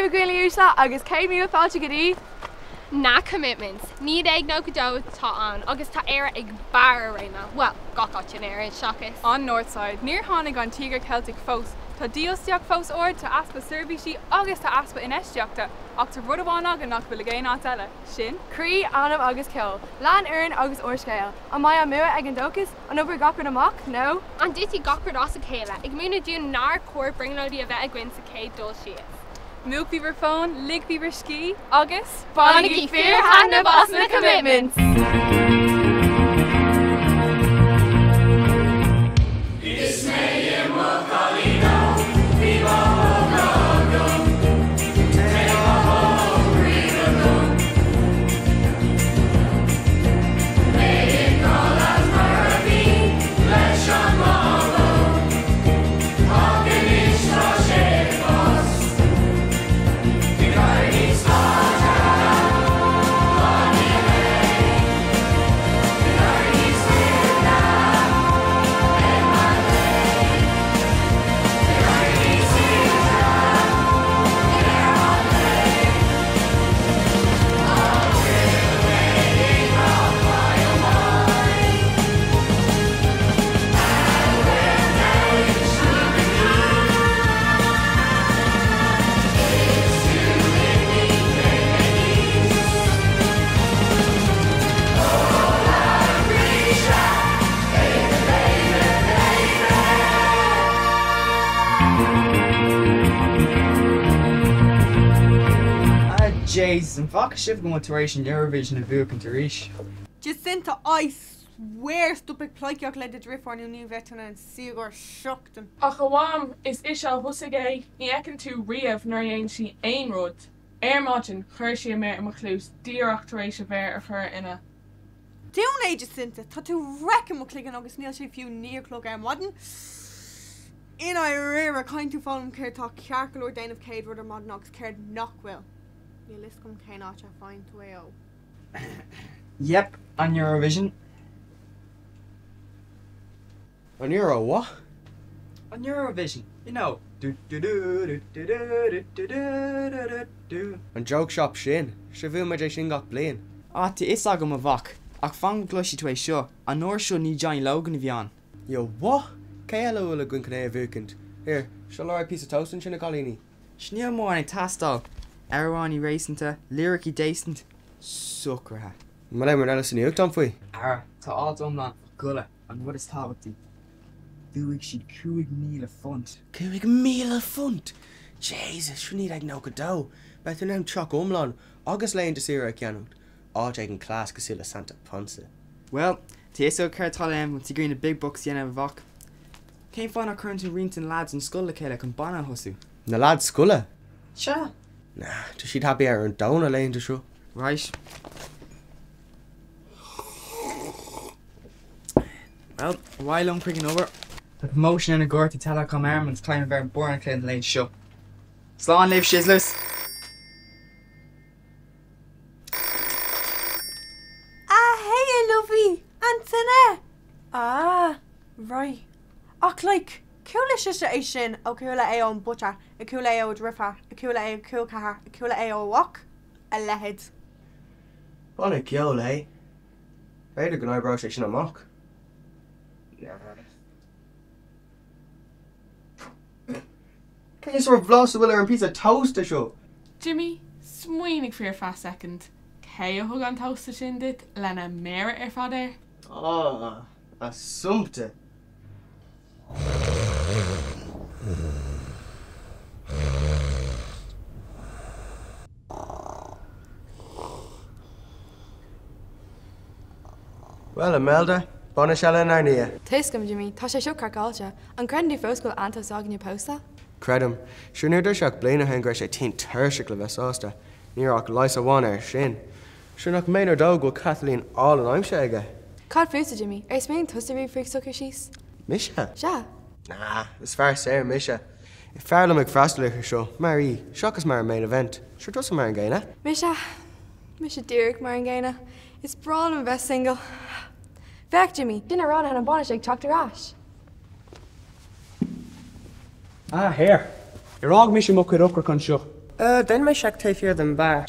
daoibh a dhaoine uaisle agus 100,000 fáilte go dtí. Na Commitments. 1992 atá ann agus tá Éire ag barr a réime, bhuel, gach áit in Éirinn seachas. An Northside. Níor tháinig an Tíogar Ceilteach fós. Tá dífhostaíocht fós ard, tá easpa seirbhísí agus tá easpa infheistíochta. Ach tá rud amháin againn nach bhfuil ag aon áit eile, sin. Croí, anam agus ceol. Lean orainn agus ár scéal. An mbeidh an bua ag an dóchas? An oibreoidh gach rud amach? Nó. An dtitfidh gach rud as a chéile, ag múineadh dúinn nár chóir brionglóidí a bheith againn sa chéad dul síos? Múchaigí bhur bhfóin, ligigí bhur scíth, agus. Bainigí fíor-thaitneamh as na Commitments! Is mé i mo chailín óg, bhí mo thogra agam, Tá mo hóg riamh agam. Mé i ngrá leat mar a bhí leis an mbábóg, Ach anois tá sé ag fás ag éirí níos láidre ná ní hé, Ag éirí níos doimhne i mo léig, Ag éirí níos ísle i ndeireadh an lae. An bhfuil mé i ngrá faoi amháin? An bhfuil domhan sna Is tú i ní Ó a bhríse, baby, baby, baby. Ah Jesus, an bhfaca sibh go bhfuil tar éis an Eurovision a bhuachaint arís? Jacinta, I swear stop ag pleidhcíocht le do dhriofúr nó ní bheidh tú in ann suí i gcomhair seachtain. Ach a Mham, is ise a thosaigh é, ní fheiceann tú riamh nuair a dhéanann sí aon rud. Ar maidin, chuir sí a méar i mo chluas díreach tar éis a mhéar a chur ina. Dún é Jacinta, tá tú wrecking mo chloigeann agus níl sé fiú 9 a chlog ar maidin. I ndáiríre, caithfidh tú foghlaim céard tá ceart go leor déanamh céad rud ar maidin agus céard nach bhfuil. Níl fhios agam cén áit a faigheann tú é ó. Yep, an Eurovision. An Euro what? An Eurovision, you know, do do do do do do do do do do do. An joke shop sin, sure bhuann muid é sin gach bliain. Ah, tá fhios agam a mhac, ach fan go gcloisfidh tú é seo, an uair seo ní Johnny Logan a bhí ann. Yo what? Cé eile a bhfuil againn chun é a bhuachaint? Here, seo le haghaidh píosa toast ansin a chailíní. 'Sea níl mórán ag teastáil, amhránaí réasúnta, liricí decent, socraithe. An bhfuil aon rud eile sa nuachtán faoi? Ara, tá alt iomlán faoi Giolla, an rud is tábhachtaí, bhuaigh siad £5,000. £5,000! Jesus, sure 1992, beidh tú in ann teach iomlán agus laethanta saoire a cheannacht, áit éigin class cosúil le Santa Ponsa. Bhuel, tá fhios agat céard atá le déanamh má tá tú ag iarraidh na big bucks a dhéanamh a mhac. Cén fáth nach gcuireann tú roinnt de na lads ón scoil le chéile chun banna a thosú? Na lads scoile? Sea. Nah, tá siad happy ar an domhan na laethanta seo. Right. Well, abhaile liom chuig an obair. Tá commotion ar na Gorta Telecom arm agus caithfidh mé bheith ar barr na laethanta seo. Slán libh, Sizzlers! Ah hey a lovey! An tine! Ah, right. Ach like, chuala sise é sin ó chuala é ón butcher, a chuala é ó dheirfiúr, a chuala é ó col ceathar, a chuala é ó a mhac? A leithéid. Banna ceoil, eh? B'fhéidir go n-oibreodh sé sin amach. Cén sórt blas a bhfuil ar an píosa tósta seo? Jimmy, smaoinigh faoi ar feadh soicind. Cé a thug an tósta sin duit lena méara ar fad air? Ah, Assumpta. Bhuel, Imelda, bainis eile inár ndiaidh. Tá fhios agam, Jimmy, tá sé seo craiceáilte. An gcreideann tú fós go bhfuil Anto s'againne pósta? Creidim. Sure níor dúirt sé ach bliain ó shin go raibh sé tinn tuirseach le bheith sásta. Ní raibh ach leigheas amháin air sin. Sure nach méanar dó go bhfuil Kathleen álainn aimsithe aige. Cad fútsa, Jimmy? Ar smaoinigh tusa riamh faoi socrú síos? Mise? Sea. Nah, is fear saor mise. Fearr liom ag freastal uirthi seo, mar aoi, seachas mar an main event. Sure tusa mar an gcéanna. Mise? Mise díreach mar an gcéanna. Is breá liom a bheith single. Féach, Jimmy, sin amhránaithe na bainise ag teacht ar ais. Ah, here. Ar fhág mise mo chuid eochrach anseo? Dhein mé seic taobh thiar den beár.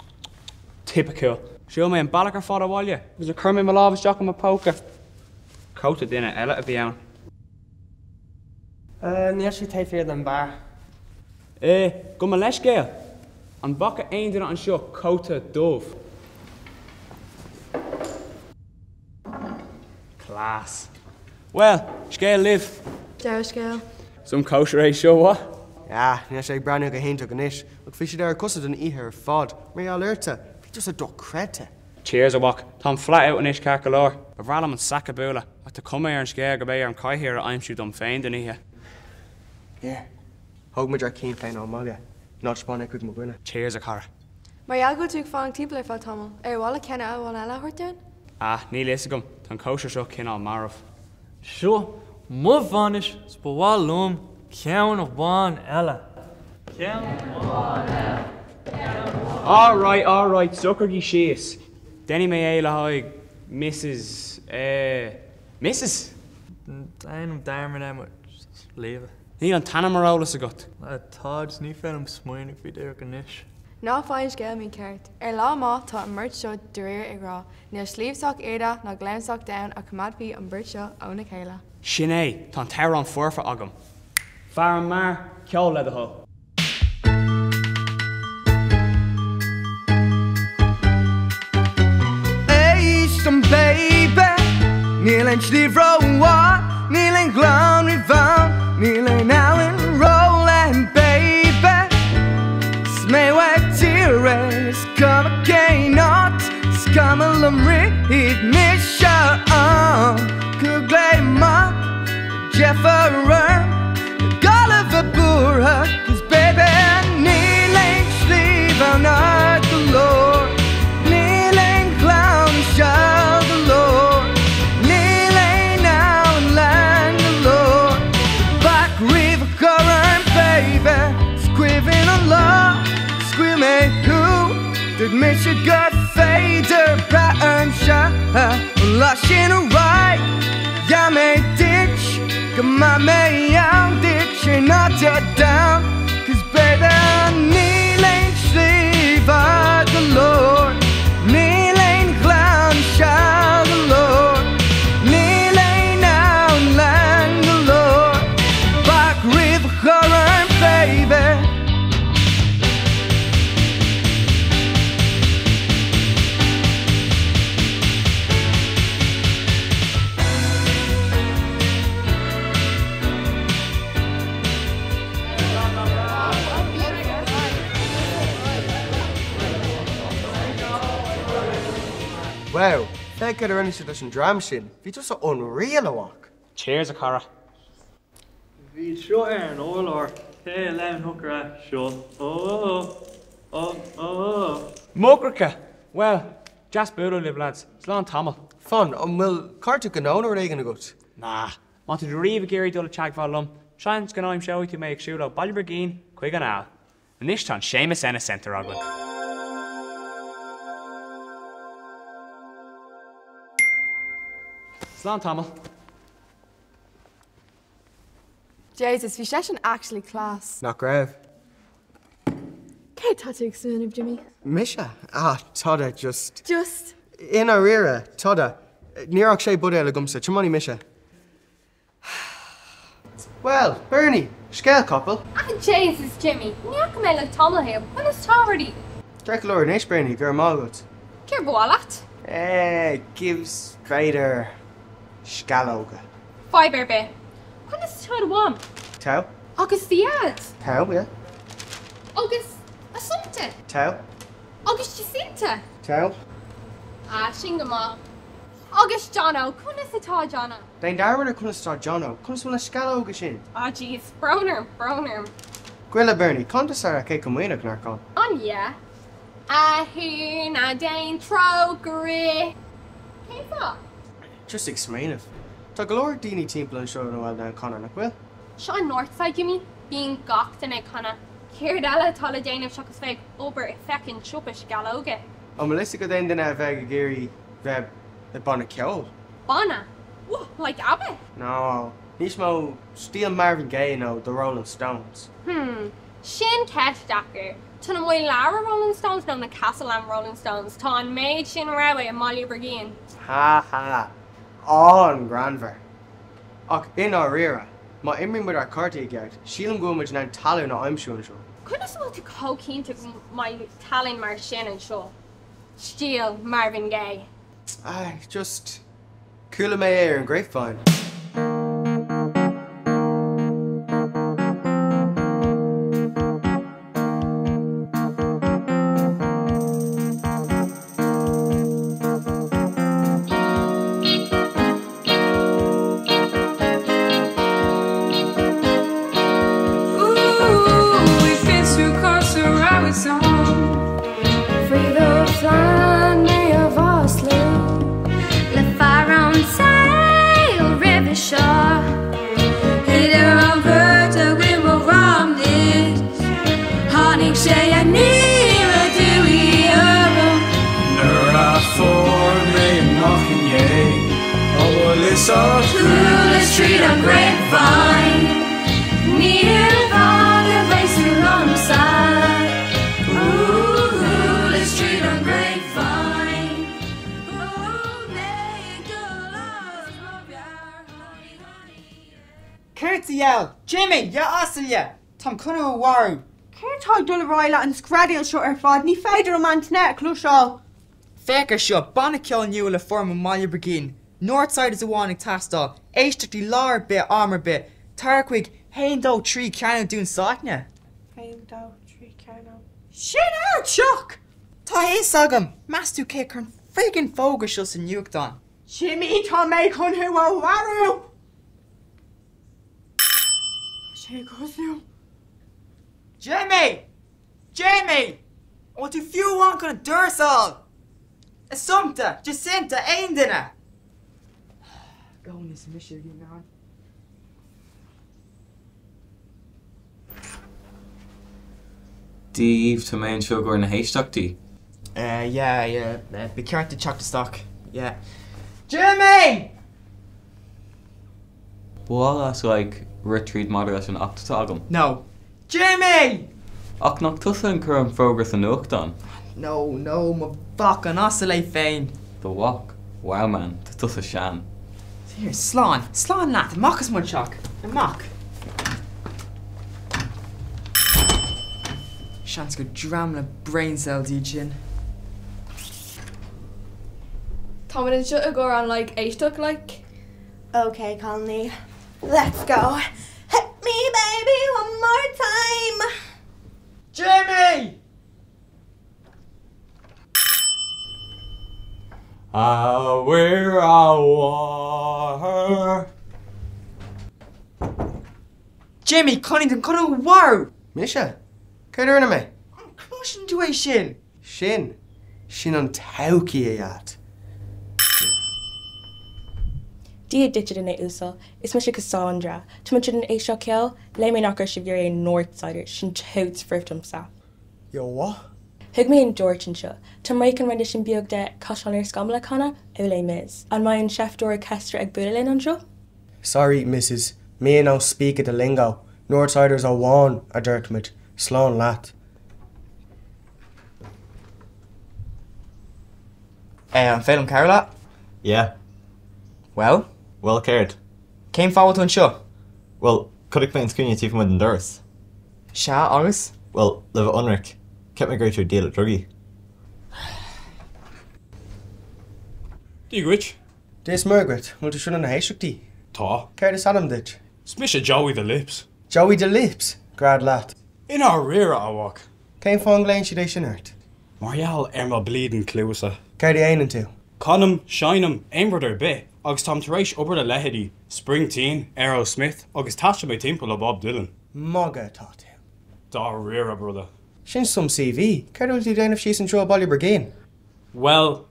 Tipiciúil. Shiúil mé an bealach ar fad abhaile agus nuair a chuir mé mo lámh isteach i mo phóca, cóta duine eile a bhí ann. Níl sé taobh thiar den beár. Gabh mo leithscéal! An bhfaca aon duine anseo cóta dubh? Class. Bhuel, scéal libh! Dea-scéal. Some cóisir é seo, what? Ah, níl sé ag breathnú go hiontach anois, ach bhí siad ar a cosa don oíche ar fad, mar gheall ortsa, bhí tusa dochreidte! Cheers, a mhac. Táim flat out anois ceart go leor. Ba bhreá liom an sac a bhualadh, ach tá cuma ar an scéal go mbeidh orm cathaoir a aimsiú dom féin don oíche. Here. Thóg muid ár cinn féin ón mbaile. Ná taispeáin é chuig mo dhuine. Cheers, a chara. Mar gheall go bhfuil tú ag fanacht timpeall ar feadh tamaill, ar mhaith leat ceann amháin eile a thabhairt dúinn? Ah, níl a fhios agam, tá an cóisir seo cineál marbh. Seo mo bhainis 's ba mhaith liom ceann amháin eile. Ceann amháin eile. Ceann amháin. Alright, alright, socraigí síos. Déanfaidh mé é le haghaidh Mrs. eh. Mrs.? Déanaim dearmad ar mo leave. Níl an t-ainm ar eolas agat. Tá, just ní féidir liom smaoineamh faoi díreach anois. Ná faigh an scéal mícheart. Ar lá maith tá an mbeirt seo dáiríre ag rá, níl sliabh sách airde ná gleann sách domhain a choimeádfaidh an bheirt seo óna chéile. Sin é, tá an t-amhrán foirfe agam. Fear an mbeáir, ceol le do thoil. Éist liom baby, níl aon sliabh ró-ard, níl aon ghleann ródhomhain, níl aon abhainn róleathan baby. 'S mé uait iarraidh, is cuma cén áit, is cuma liom rithfidh mise ann. Glaoigh amach, deifir orm. Gan a bheith buartha 'cause baby níl aon sliabh ann ard go leor Níl aon ghleann íseal go leor Níl aon abhainn leathan go leor Bac riamh a chur orm baby Is cuimhin an lá scaoil mé thú Dúirt mise gur féidir brath ormsa Ón lá sin ar aghaidh Gheall mé duit go mbeidh mé ann duit in áit ar domhan 'Cause baby níl aon sliabh ard go leor Níl aon ghleann íseal go leor Níl aon abhainn leathan go leor Bac riamh a chur orm baby. Wow, féach cad a rinne siad leis an dream sin, bhí tusa unreal a mhac! Cheers a chara. Bhí seo ar an urlár, cé a leanfadh ar ais seo? Ó ó ó ó ó. Mo chroí! Bhuel, deas bualadh libh lads. Slán tamall. Fan, an bhfuil cárta gnó nó rud éigin agat? Nah. Má tá tú riamh ag iarraidh dul i dteagmháil liom, seans go n-aimseoidh tú mé ag siúl ó Baile Brigín chuig an Aill. Anois tá an Séamus Ennis Centre againn. Slán tamall. Jesus, bhí seisean actually class. Nach raibh? Céard tá tú ag smaoineamh, Jimmy? Mise? Ah, tada, just. Just? I ndáiríre, tada. Ní raibh ach sé buidéal agamsa, tiomáinfidh mise. Bhuel, Bernie, scéal capall. Ah, Jesus, Jimmy, ní fhaca mé le tamall thú, conas tá rudaí? Ceart go leor anois, Bernie, go raibh maith agat. Céard ba mhaith leat? Eh, gibbs, b'fhéidir, sceallóga. Fadhb ar bith. Conas atá do mham? Togha. Agus do dhaid? Togha, yeah. Agus Assumpta? Togha. Agus Jacinta? Togha. Ah, sin go maith. Agus Jono, conas atá Jono? Déan dearmad ar conas atá Jono, conas bhfuil na sceallóga sin? Ah jeez, brón orm, brón orm. Goile, Bernie, cá bhfios ar a cé chomh maoithneach nár chán? An yeah. A Thiarna déan trócaire. Cén fáth? Just ag smaoineamh. Tá go leor daoine timpeall anseo ina bhfuil in ann canadh, nach bhfuil? Seo an Northside, Jimmy. Bíonn gach duine ag canadh. Céard eile atá le déanamh seachas bheith ag obair i feckin' siopa sceallóga? An bhfuil fhios agat aon duine a bheadh ag iarraidh bheith i banna ceoil? Banna? What, like ABBA? No, níos mó stíl Marvin Gaye nó The Rolling Stones. Hmm. Sin ceist deacair. Tá na Moylara Rolling Stones nó na Castleland Rolling Stones? Tá an méid sin rogha i mBaile Brigín. Ha ha. An-ghreannmhar. Ach i ndáiríre, má imríonn muid ár cártaí i gceart, sílim go bhfuil muid in ann tallann a aimsiú anseo. Conas a bhfuil tú chomh cinnte go mbeidh tallann mar sin anseo? Stíl Marvin Gaye. Ah, just, chuala mé é ar an grapevine. Céard sa diabhal? Jimmy! Ya asail! Táim chun thú a mharú! Céard tá ag dul ar aghaidh le an screadaíl seo ar fad? Ní féidir liom Antoinette a chloisteáil! Féach ar seo, banna ceoil nua le foirm i mBaile Brigín. Northsiders amháin ag teastáil. Éisteachtaí lá ar bith, am ar bith. Tar chuig 1 2 3 Cearnóg Dún Sáithne. 1 2 3 Cearnóg. Sin ár dteach! Tá a fhios agam! Meas tú cé a chuir an friggin fógra seo sa nuachtán? Jimmy, tá mé chun thú a mharú! Tá sé ag tosú. Jimmy! Jimmy! An bhfuil tú fiú amháin chun an doras a fháil? Assumpta! Jacinta! Aon duine! Go níos mise a bhí ann. Dia dhaoibh, tá mé anseo i gcomhair na héisteachtaí. Eh, yeah, yeah, ba cheart duit teacht isteach, yeah. Jimmy! Ba mhaith leat, like, rith tríd maidir leis an acht atá agam. No. Jimmy! Ach nach tusa an chuir an fógra sa nuachtán? No, no, mo mhac, an asal é féin. Do mhac? Wow man, tá tusa sean. Here, slán, slán leat, amach as mo theach, amach. Seans gur dream le brain cells iad sin. Táimid anseo i gcomhair an like éisteacht like. Ok Conley, let's go. Hit me baby one more time. Jimmy! A Mhuire a Mháthair. Jimmy, Connie, táim chun thú a mharú! Mise? Céard a rinne mé? An gcloiseann tú é sin? Sin? Sin an todhchaí, a Dhaid. Dia duit a dhuine uasail, is mise Cassandra. Tá muid chun éisteacht ceoil? Léigh mé nach raibh sibh ag iarraidh Northsiders, sin totes foirfe domsa. Yo what? Thug mé an dart anseo. Táim réidh chun rendition beag de Caisleán Inis Scamaill a chanadh, ó Les Mis. An mbeidh an chef d'orchestra ag bualadh linn anseo? Sorry Mrs. Me no speak the lingo. Northsiders amháin, a dúirt muid. Slán leat. An féidir liom cabhrú leat? Yeah. Bhuel? Bhuel céard? Cén fáth a bhfuil tú anseo? Bhuel, chonaic mé an scuaine taobh amuigh den doras. Sea, agus? Bhuel, le bheith ionraic, cheap mé go raibh tú ag díol drugaí. Dia dhuit. Dia is Muire dhuit, bhfuil tú seo na héisteachtaí? Tá. Céard is ainm duit? Is mise Joey the Lips. Joey the Lips! Gread leat. I ndáiríre, a mhac. Cén fáth an nglaonn siad é sin ort? Mar gheall ar mo bleeding cluasa. Céard a dhéanann tú? Canaim, seinnim, aon rud ar bith, agus táim tar éis obair le leithéidí Springsteen, Aerosmith agus thaistil mé timpeall le Bob Dylan. Magadh atá tú. Dáiríre, brother. Sin some CV. Céard a bhfuil tú ag déanamh síos anseo i Baile Brigín? Bhuel,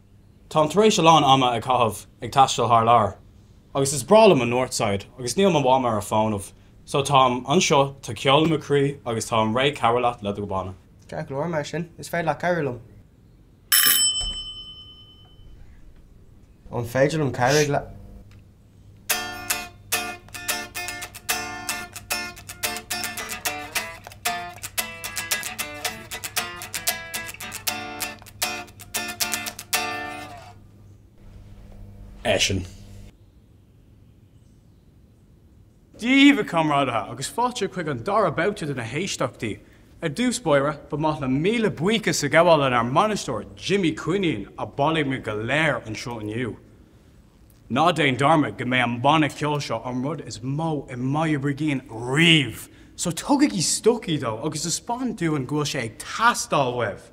táim tar éis a lán ama a chaitheamh ag taisteal thar lear. Agus is breá liom an Northside agus níl mo mham ar a fónamh. So táim anseo, tá ceol i mo chroí agus táim réidh cabhrú leat le do bhanna. Ceart go leor mar sin, is féidir leat cabhrú liom. An féidir liom cabhrú le. Eisean. Dia daoibh, a chomrádaithe, agus fáilte chuig an dara babhta de na héisteachtaí. Ar dtús báire, ba mhaith liom míle buíochas a ghabháil lenár mbainisteoir, Jimmy Cuinneáin, a bhailigh muid go léir anseo inniu. Ná déan dearmad go mbeidh an banna ceoil seo an rud is mó i mBaile Brigín riamh, so tugaigí stocaí dó agus taispeáin dúinn go bhfuil sé ag teastáil uaibh!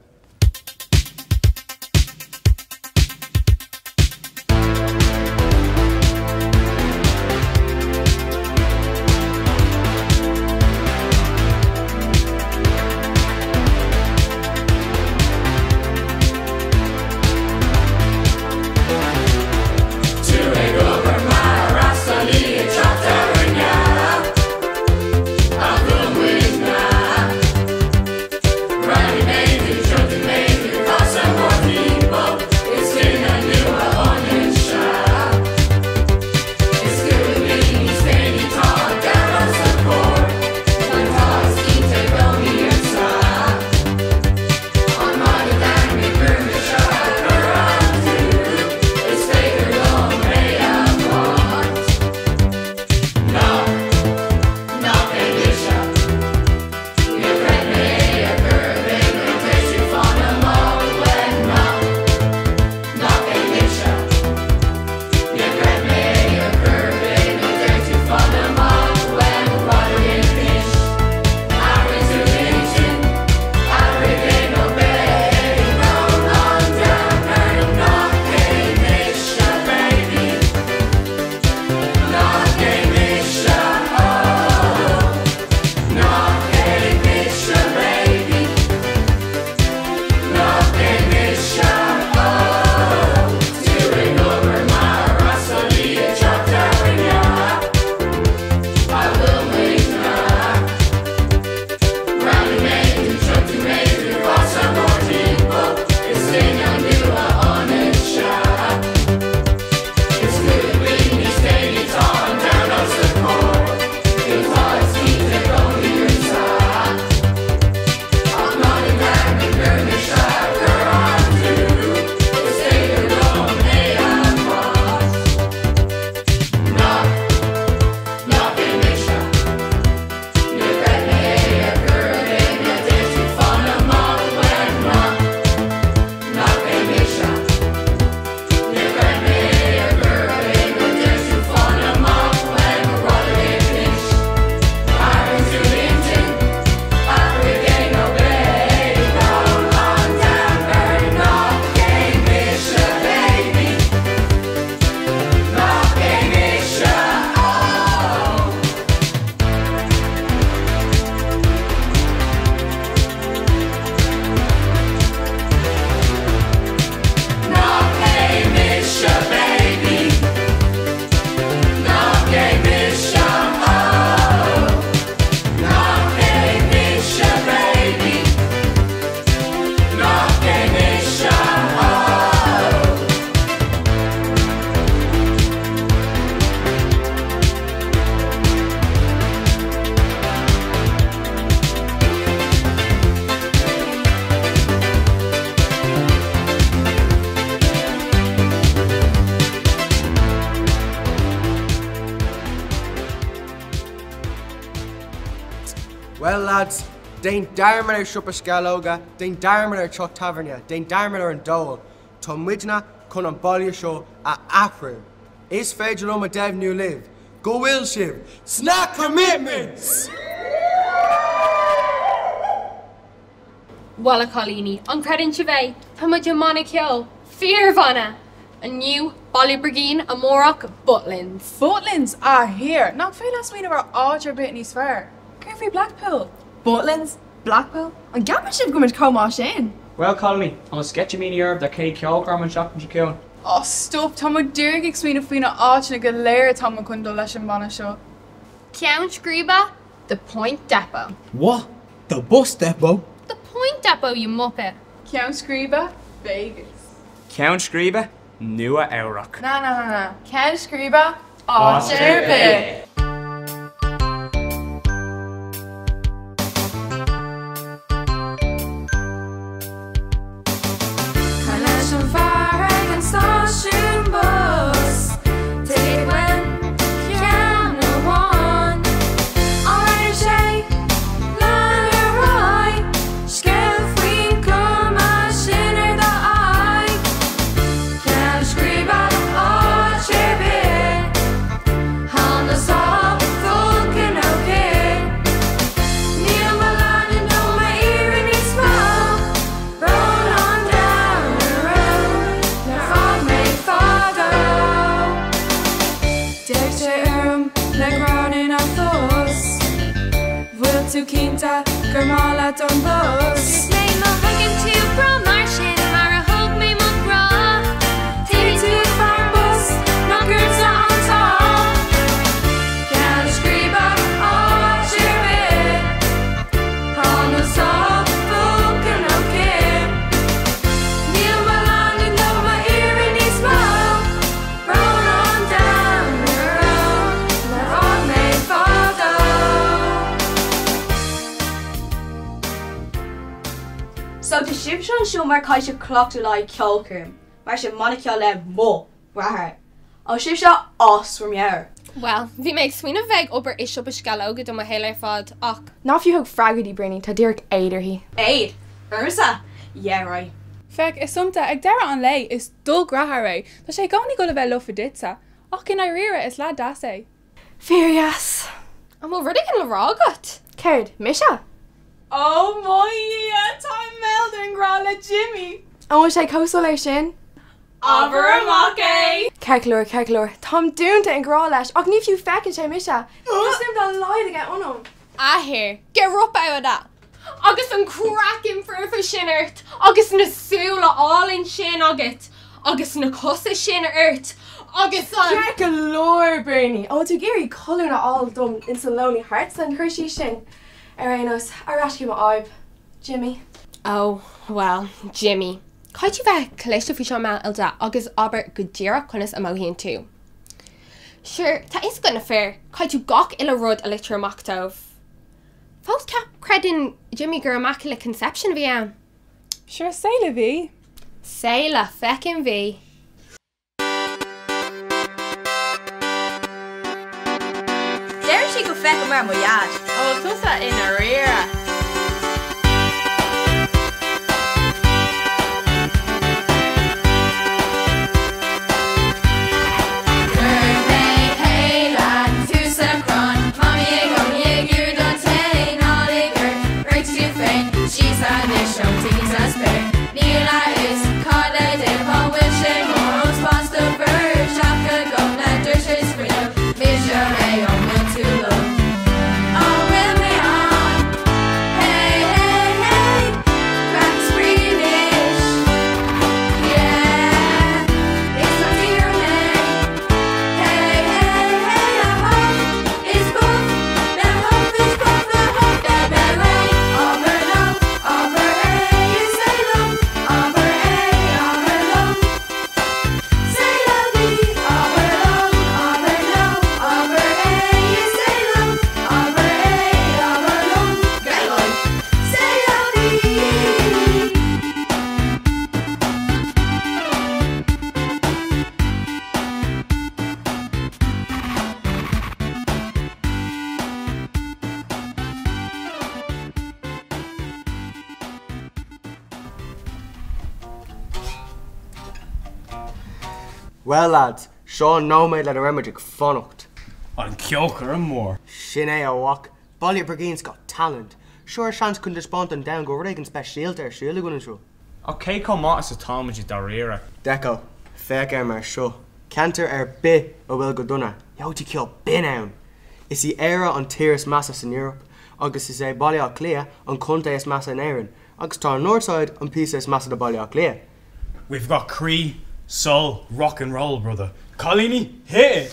Bhuel lads, déan dearmad ar siopa sceallóga, déan dearmad ar teach tábhairne, déan dearmad ar an dól. Tá muidne chun an baile seo a athrú. Is féidir liom a deimhniú libh go bhfuil sibh sna Commitments! Bhuel a chailíní, an gcreideann sibh é? Tá muid i mbanna ceoil! Fíorbhanna! Inniu, Baile Brigín, amárach, Butlins! Butlins? Ah here! Nach féidir leat smaoineamh ar áit ar bith níos fearr? Céard faoi Blackpool? Butlins? Blackpool? An gceapann sibh go bhfuil muid chomh maith sin? Bhuel cailíní, tá sceitimíní orm don chéad cheolchoirm an tseachtain seo chugainn. Oh stop, tá muid díreach ag smaoineamh faoi na áiteanna go léir atá muid chun dul leis an mbanna seo. Ceann scríbe, The Point Depot. What? The bus depot? The Point Depot, you muppet! Ceann scríbe, Vegas. Ceann scríbe, Nua Eabhrac. Na na na na. Ceann scríbe, áit ar bith! Caith leis an bhfear ag an stáisiún bus. tú cinnte gur maith leat an bus? Is mé má thugann tú grá mar sin mar a thug mé mo ghrá. Tuigfidh tú ag fear an bus nach ortsa an t-ádh. Ceann scríbe áit ar bith. Tá na sá phóca nó cith. Níl mo leanúint nó mo iarraidh níos mó. Brón an domhain orm mar fhág mé fadó. So tá sibhse anseo mar caithfidh sibh cleachtadh le haghaidh ceolchoirm, mar sin banna ceoil le mo dheartháir. An bhfuil sibhse as bhur meabhair? Bhuel, bhí mé ag smaoineamh bheith ag obair i siopa sceallóga do mo shaol ar fad, ach. Ná fiú thug freagra di, Bernie, tá díreach éad uirthi. Éad? Ormsa? Yeah right. Féach, Assumpta, ag deireadh an lae, is dul-ghraitheoir é. Tá sé i gcónaí ag dul a bheith lofa duitse. Ach i ndáiríre, is leaid deas é. Fíordheas. An bhfuil rud éigin le rá agat? Céard? Mise? Ó mo Dhia, tá Imelda i ngrá le Jimmy! An bhfuil sé chomh soiléir sin? Abair amach é! Ceart go leor, ceart go leor. Táim dúnta i ngrá leis, ach ní fiú feiceann sé mise. Níl suim dá laghad aige ionam. Athair, get up out of that! Agus an craiceann foirfe sin ort, agus na súile álainn sin agat, agus na cosa sin ort, agus an. Ceart go leor, Bernie. An bhfuil tú ag iarraidh colún a fháil dom in san Lonely Hearts len cur síos sin? Ar aon nós, ar ais chuig mo fhadhb. Jimmy. Oh, well, Jimmy. Caithfidh tú bheith cliste faoi seo, Imelda, agus abair go díreach conas a mothaíonn tú. Sure, tá fhios agat na fir, caithfidh tú gach uile rud a litriú amach dóibh. Fós ceap, creideann Jimmy gur immaculate conception a bhí ann. Sure, c'est la vie. C'est la feckin' vie. Deireann sí go bhfeicim mar mo dhaid. An bhfuil tusa i ndáiríre? Bhuel lads, seo an nóiméad lena raibh muid ag fanacht. An ceolchoirm mór. Sin é a mhac. Baile Brigín's Got Talent. Seo ár seans chun taispeáint don domhan go bhfuil rud éigin speisialta ar siúl againn anseo. Ach cé chomh maith is atá muid i dáiríre? Decó, féach air mar seo. Ceantar ar bith a bhfuil go dona, gheobhaidh tú ceol binn ann! Is í Éire an tír is measa san Eoraip, agus is é Baile Átha Cliath an contae is measa in Éirinn, agus tá an Northside an píosa is measa de Baile Átha Cliath. We've got croí, soul, rock and roll, brother. Cailíní, hit it!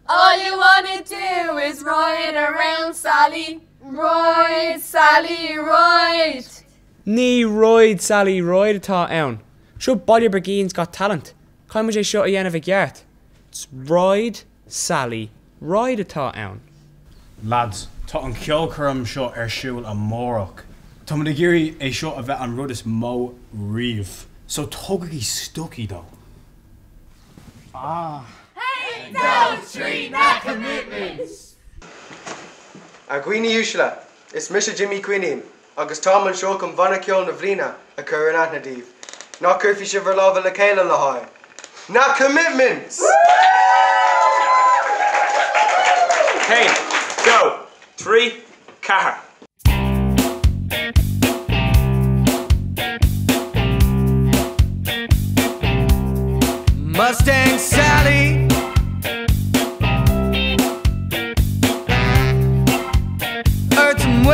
All you wanna do is ride around Sally, ride Sally, ride! Ní Ride Sally Ride atá ann. Seo Baile Brigín's Got Talent. Caithfidh muid é seo a dhéanamh i gceart. It's Ride Sally Ride atá ann. Lads, tá an ceolchoirm seo ar siúl amárach. Tá muid ag iarraidh é seo a bheith an rud is mó riamh. So tugaigí stocaí dó. Ah. Haon, dó, trí, na Commitments! A dhaoine uaisle, is mise Jimmy Cuinnín. Agus táim anseo chun Banna Ceoil na Bliana a chur in aithne daoibh. Nach gcuirfidh sibh bhur lámha le chéile le haghaidh Na Commitments! Haon, dó, trí, ceathair. Mustang Sally. Earth and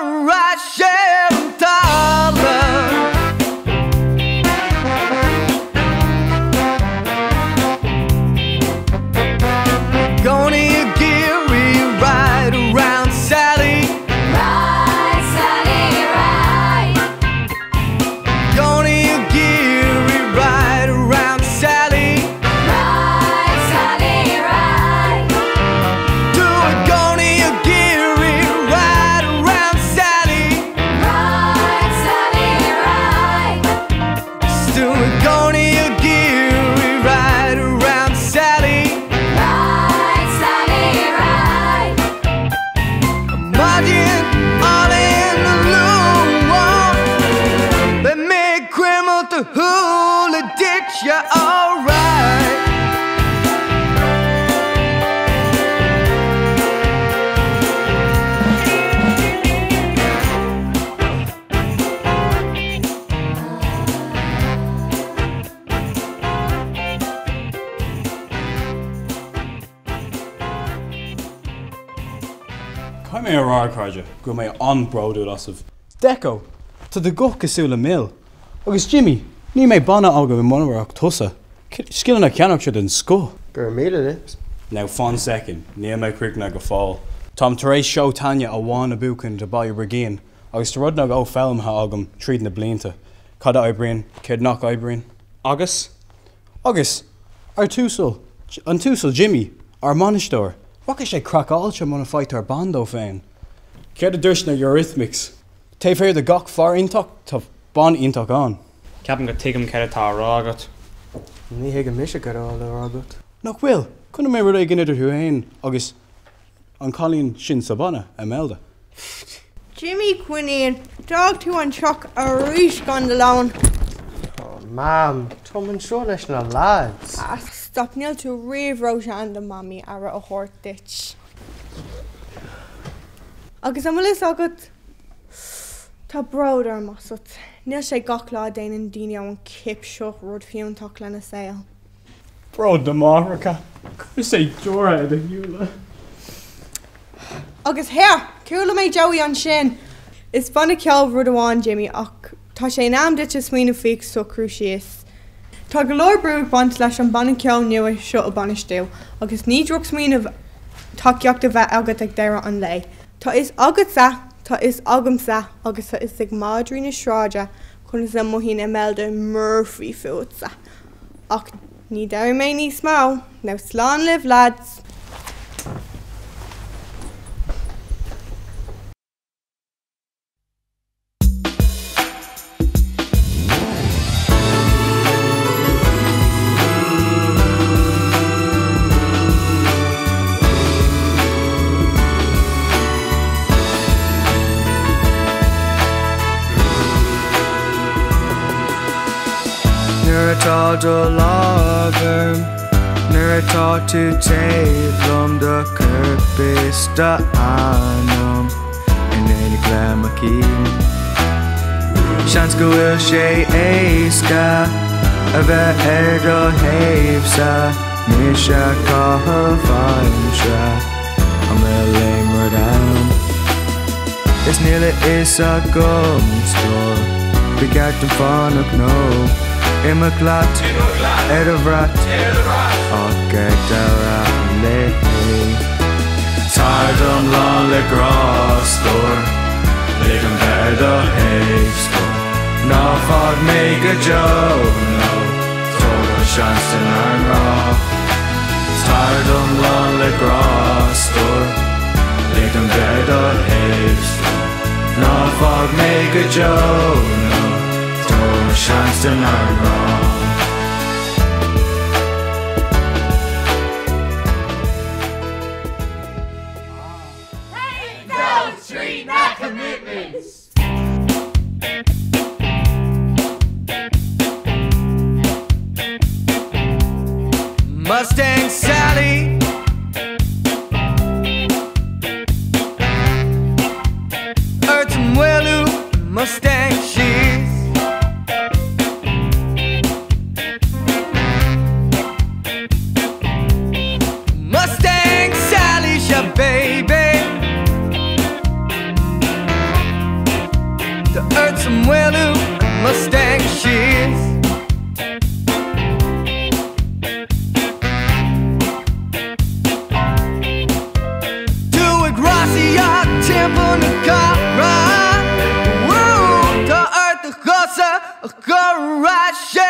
ar ais ar an talamh. I gcónaí ag iarraidh ride around Sally. Ride, Sally, ride. I gcónaí ag iarraidh ride around Sally. Ride, Sally, ride. Tú i gcónaí ag iarraidh ride around Sally. Ride, Sally, ride. 'S tú i gcónaí ag iarraidh ride around Sally. Ride, Sally, ride. Maidin álainn Luain Beidh mé ag cuimilt do shúile duit yeah alright. Caithfidh mé a rá, a chairde, go bhfuil mé an-bhródúil asaibh. Decco, tá do ghuth cosúil le mil. Agus Jimmy, níl mé banna agam i mura ach tusa. Scileanna ceannaireachta den scoth. Go raibh míle Lips. Now fan soicind, níl mé críochnaithe go fóill. Táim tar éis seó tallainne amháin a bhuachan do Baile Brigín agus tá rud nó dhó foghlamtha agam tríd na blianta. Cad a oibríonn, céard nach oibríonn. Agus? Agus, ár t-uasal, an t-uasal Jimmy, ár mbainisteoir, rachaidh sé craiceáilte muna bhfaightear bonn dó féin. Céard a dúirt na Eurythmics? Taobh thiar de gach fear iontach tá bean iontach ann. Ceapaim go tuigim céard atá á rá agat. Ní thuigim mise céard atá á rá agat. Nach bhfuil? Chonaic mé rud éigin idir thú fhéin agus an cailín sin sa bhanna, Imelda. Jimmy Coinín, d'fhág tú an teach arís gan do lón. Oh Mam, táim anseo leis na lads. Ah stop, níl tú riamh ró-shean do Mamaí aire a thabhairt duit. Agus an bhfuil fhios agat, tá bród orm asat. Níl sé gach lá a déanann daoine ón chip seo rud fiúntach lena saol. Bród na máithreacha, cuirfidh sé deora i do shúile. Agus here! Chuala mé Joey ansin! Is banna ceoil rud amháin Jimmy ach tá sé in am duit a smaoineamh faoi socrú síos. Tá go leor brú ag baint leis an banna ceoil nua seo a bhainistiú agus ní drochsmaoineamh tacaíocht a bheith agat ag deireadh an lae. Tá fhios agatsa, tá fhios agamsa agus tá fhios ag madraí na sráide conas a mothaíonn Imelda Murphy fútsa. Ach ní déarfaidh mé níos mó. Now slán libh lads! Nuair atá do lámh orm, nuair atá tú taobh liom, do chorp is d'anam in éineacht le mo chinn. Seans go bhfuil sé éasca a bheith ar do thaobhsa, mise ag caitheamh aimsire, an bhfuil aon rud ann? Is níl a fhios agam stór Ba cheart dom fanacht nó imeacht leat ar do bhrat Ach ag deireadh an lae Tar dom lán le grá stór Lig dom bheith ar do thaobh stór Ná fág mé go deo nó tabhair dom seans lenár ngrá Tar dom lán le grá stór Lig dom bheith ar do thaobh stór Ná fág mé go deo nó tabhair dom seans lenár ngrá. Haon, dó, trí, na commitments! Mustang Sally Ort ag maolú an Mustang síos Mustang Sally sea baby. timpeall na cathrach. Woo! Tá ort do chosa a chur ar ais.